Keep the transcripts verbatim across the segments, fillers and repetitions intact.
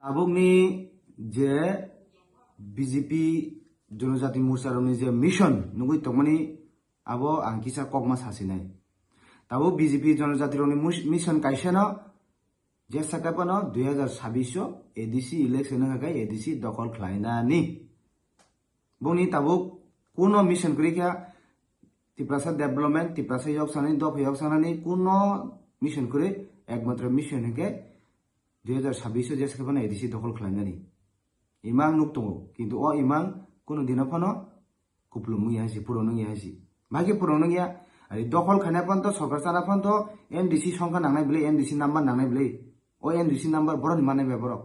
Tabukni je B J P Jonojati Morcha rokni je mission nugwi tongmani, abo ang kisa kokma sasinai. Tabuk B J P Jonojati rokni mus-, mission kaisano, jesa kaipano dui hazar sabbish o A D C election wngkha khe A D C dokhol khlainani. Boni tabuk kuno mission kwrwi kha Tiprasa development, Tiprasa yok sanani, dopha yok sanani kuno mission kwrwi, ekmatro mission hinkhe dui hazar sabbish o jesa kaipano A D C dokhol khlainani. Imang nuk tongo, kintu o imang kuno dino phano kuplung wngya hai si, purung wngya hai si. Bahai khe purung wngya, ari dokhol khaina phano to, sorkar chana phano to M D C songkha nangnai bwlai, M D C number nangnai bwlai. O M D C number borokni mannai bai borok.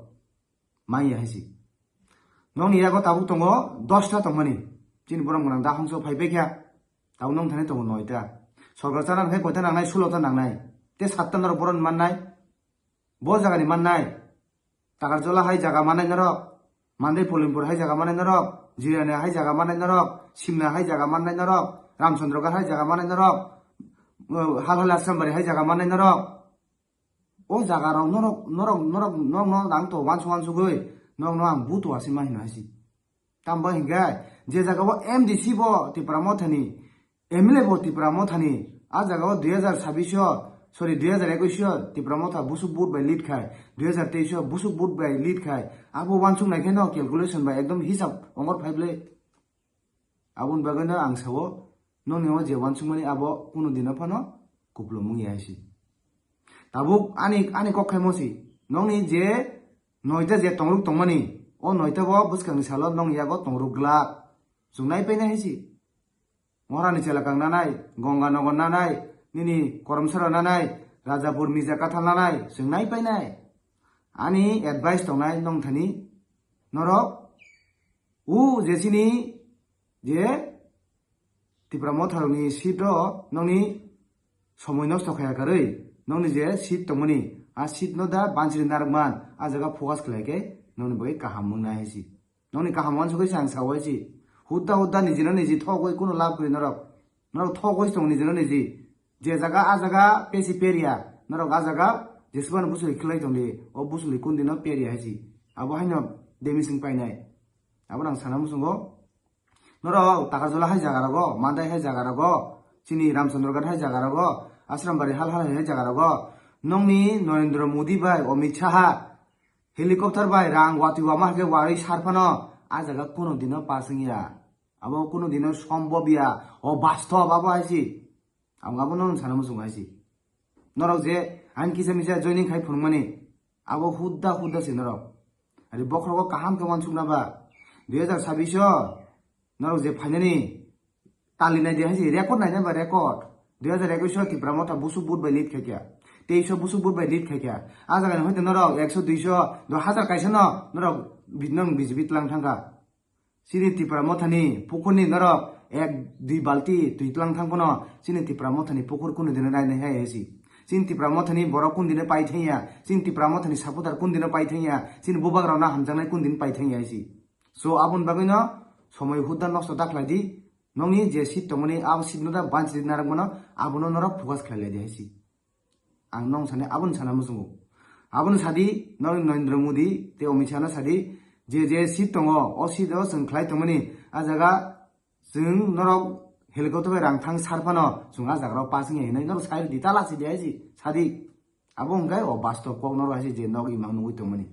Manya hai si. Nokni yago tabuk tongo dosta tongmani. Chini borok mwnang da hongso phai bai kha. Tabuk nong thani tongo noita. Sorkar chana khe koita nangnai, sulo ta nangnai. Te satta norok borokni mannai. Bo jagani mannai. Takarjola hai jaga mannai norok. Mandai Polimpur hai jaga mannai norok. Jirania hai jaga mannai norok. Simna hai jaga mannai norok. Ramchandragarh hai jaga mannai norok. Halhal Asrambari hai jaga mannai norok. O jaga rok norok, norok, norok, norok, norok ang to wansuk wansugwi, norok no ang buto asima hino hai si. Tamo hinkhe je jaga o M D C bo Tipra Mothani, M L A bo Tipra Mothani, a jaga o dui hazar sabbish o, sorry, dui hazar ekwis o Tipra Motha busuk vote bai lead khai, dui hazar teis o busuk vote bai lead khai, abo wansuk nai khe no calculation bai ekdom hisab ongor phai bwle. Aboni bagwi no ang sao, nokni o je wansukmani abo kuno dino phano kuplung wngya hai si. Tabuk ani, ani kok khaimo si, nokni je noita je tongruk tongmani, o noita bo bwskangni salo nokni yago tongruk glak. Chwng nai painai hai si. Moharani chelakang nanai, Gonganagar nanai, nini Koromsora nanai, Rajapur Mija Kathal nanai, chwng nai painai. Ani advice tongnai nong thani, norok, u je chini je Tipra Motharokni seat o nokni somoi nosto khaya karwi, nokni je seat tongmani, a seat no da bansiri narwkman, a jaga focus khlai khe nokni bagwi kaham wngnai hai si. Nokni kaham wansugwi se ang sao hai si. Hudda hudda nijino niji thogwi kuno lab kwrwi norok. Norok thogwi tong nijino niji. Je jaga a jaga pesi peria, norok a jaga jesubano busuli khlai tongdi, o busuli kundino peria hai si. Abo haino demising painai. Abo nang sana muchungo. Norok Takarjola hai jaga rogo, Mandai hai jaga rogo, chini Ramchandragarh hai jaga rogo, Asrambari hal hal hai jaga rogo, nokni Narendra Modi bai Amit Shah helicopter bai rang watwi wama hai khe warwi sar phano a jaga kuno dino pass wngya. Abo kuno dino sombhob ya, o bastob abo hai si. Ang abo no sana muchung hai si. Norok je ang kisa misa joining khai phunukmani, abo hudda hudda se norok. Ari bokhorogo kaham khe wansukna ba. Dui hazar sabbish o norok je phainani tali nai de hai si, record nai nai ba record. Dui hazar ekwis o Tipra Motha busuk vote bai lead khai kha. Teis o busuk vote bai lead khai kha. A jaga ni hoite norok ekso, duiso, do hazar kaisa no norok bi-, nong B J P tlang thangkha. Chini Tipra Mothani pukurni norok ek dui balti twi tlang thang phano chini Tipra Mothani pukur kunu dino nai nai hai si. Chini Tipra Mothani borok kun dino pai thangya, chini Tipra Mothani supporter kun dino pai thangya, chini bubagrokno hamjaknai kun dino pai thangya hai si. So, aboni bagwino somoi hudda nosto da khlai di, nokni je seat tongmani, abo seat no da banchi narwkmano, abono norok focus khlai lai di hai si. Ang nong sani, aboni sana muchungo. Aboni sadi, nong Narendra Modi tei Amit Shah no sadi, je je seat tongo, o seat o chwng khlai tongmani, a jaga chwng norok helicopter bai rang thang sar phano, chwng a jaga rok pass wngya hinwi norok sai di, ta lasi di hai si, sadi. Abo hwnkhe o bastob kok norok hai si je nok imang nugwi tongmani.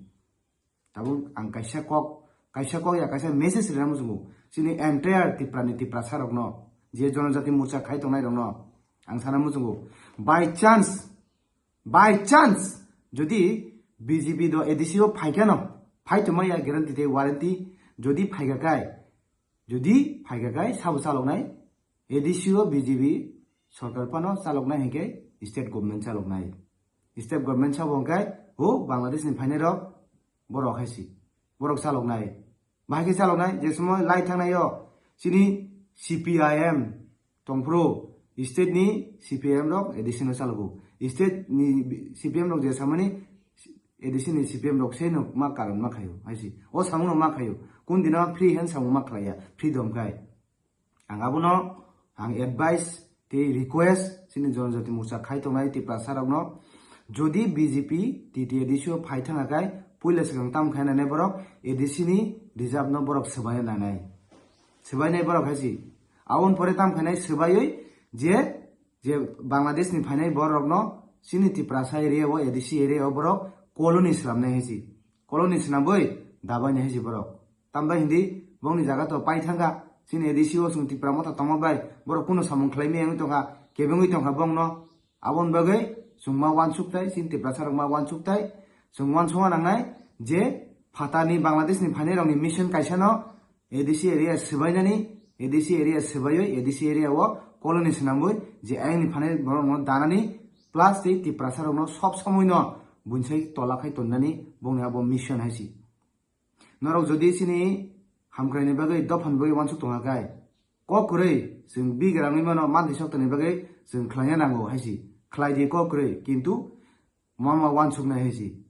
Tabuk ang kaisa kok, kaisa kok ya, kaisa message rina muchungo. Chini entire Tipra ni Tiprasa rokno, je Jonojati Morcha khai tongnai rokno, ang sana muchungo. By chance, by chance, jodi B J P do A D C o phaikha no, phai tongma ya guarantee tei warranty, jodi phaikha kai, jodi phaikha kai, sabo chaloknai, A D C o B J P sorkar phano chaloknai hinkhe state government chaloknai. State government sabo hinkhe, ho, Bangladesh ni phainai rok, borok hai si. Borok chaloknai. Bahai khe chaloknai, je somoy lai thangnai o, chini C P I M tongphuru, state ni C P I M rok A D C no chalogo. State ni C P M rok je samani, A D C ni C P M rok se no ma karon ma khaio, hai si. O samung no ma khaio. Kun dino free hand samung ma khlaiya, freedom khai. Ang abono, ang advice tei request chini Jonojati Morcha khai tongnai Tiprasa rokno, jodi B J P T T A D C o phai thangkha kai, Puila swkang tam khainai borok A D C ni reserve no borok swbai nanai. Swbainai borok hai si. Aboni pore tam khainai swbaiwi je, je Bangladesh ni phainai borok no chini Tiprasa area o, A D C area o borok colony swnamnai hai si. Colony swnamwi dabainai hai si borok. Tambai hindi bongni jaga to pai thangkha. Chini A D C o chwng Tipra Motha tongma bai borok kuno samung khlaimaya wngwi tongkha, kebengwi tongkha bongno. Aboni bagwi chwng ma uansuk tai, chini Tiprasa rok ma uansuk tai, chwng uansukna nangnai je phatani Bangladesh ni phainai rokni mission kaisa no A D C area swbainani, A D C area swbaiwi, A D C area o colony swnamwi je ayang ni phainai borok no danani plus tei Tiprasa rok no sob somoi no bunsai tola khai tonnani bongni abo mission hai si. Norok jodi chini hamkraini bagwi dophani bagwi uansuk tongkha khai, kok kwrwi chwng bigrangwi mano manthai soktani bagwi chwng khlaina nango hai si. Khlai di kok kwrwi, kintu mama uansuknai hai si.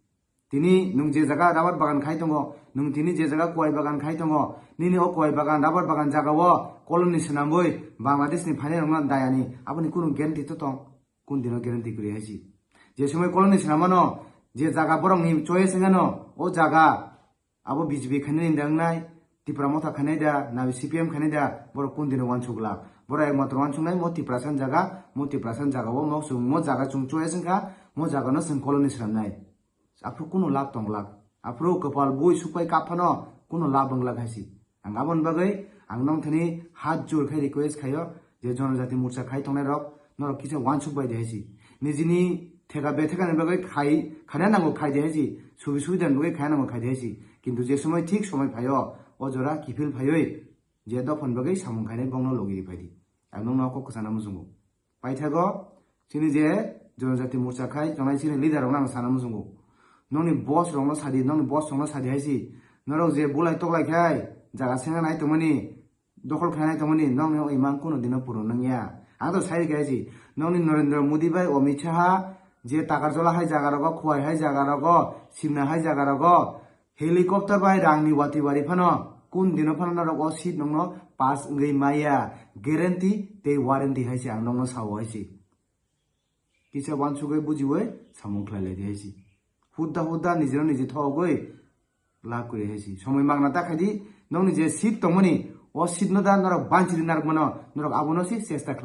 Tini nwng je jaga rubber bagan khai tongo, nwng tini je jaga kuai bagan khai tongo, nini o kuai bagan, rubber bagan jaga o colony swnamwi Bangladesh ni phainai rokno dayani, aboni kunu guarantee to tong? Kun dino guarantee kwrwi hai si. Je somoi colony swnamano, je jaga borokni choice wngano, o jaga abo B J P khainani da wngnai, Tipra Motha khainai da, nabi C P M khainai da, borok kun dino uansuk glak? Borok ekmatro uansuknai mo Tiprasa ni jaga, mo Tiprasa ni jaga o mo chwng mo jaga chwng choice wngkha, mo jaga no chwng colony swnamnai. Aphuru kunu lab tong glak? Aphuru kwpal bui sukpai kap phano kunu lab wng glak hai si. Ang aboni bagwi ang nong thani hat jur khai request khaio je Jonojati Morcha khai tongnai rok norok kisa uansuk bai di hai si. Nijini theka betheka ni bagwi khai, khaina nango khai di hai si. Subi subida ni bagwi khaina nango khai di hai si. Kintu je somoi thik somoi phaio, o jora kiphil phaiwi je dophani bagwi samung khainai bongno logi ri phai di. Ang nongno kok kwchana muchungo. Paithago, chini je Jonojati Morcha khai tongnai chini leader rokno ang sana muchungo. Nongni boss rokno sadi, nongni boss rokno sadi hai si. Norok je bulai toklai khai, jaga senga nai tongmani, dokhol khai nai tongmani, nongni o imang kuno dino purun nangya. Ang to sai khai si, nongni Narendra Modi bai Amit Shah, je Takarjala hai jaga rogo, Khowai hai jaga rogo, Simna hai jaga rogo, helicopter bai rangni wati bari phano, kun dino phano norok o seat nongno pass wngwi maya, guarantee tei warranty hai se ang nongno sao hai se. Kisa uansugwi bujiwi samung khlai lai di hai se. Hudda hudda nijino niji thogwi la kwrwi hai se. Somoi magna ta khai di, nongni je seat tongmani, o seat no da norok banchiri narwk mano, norok abono se chesta khlai.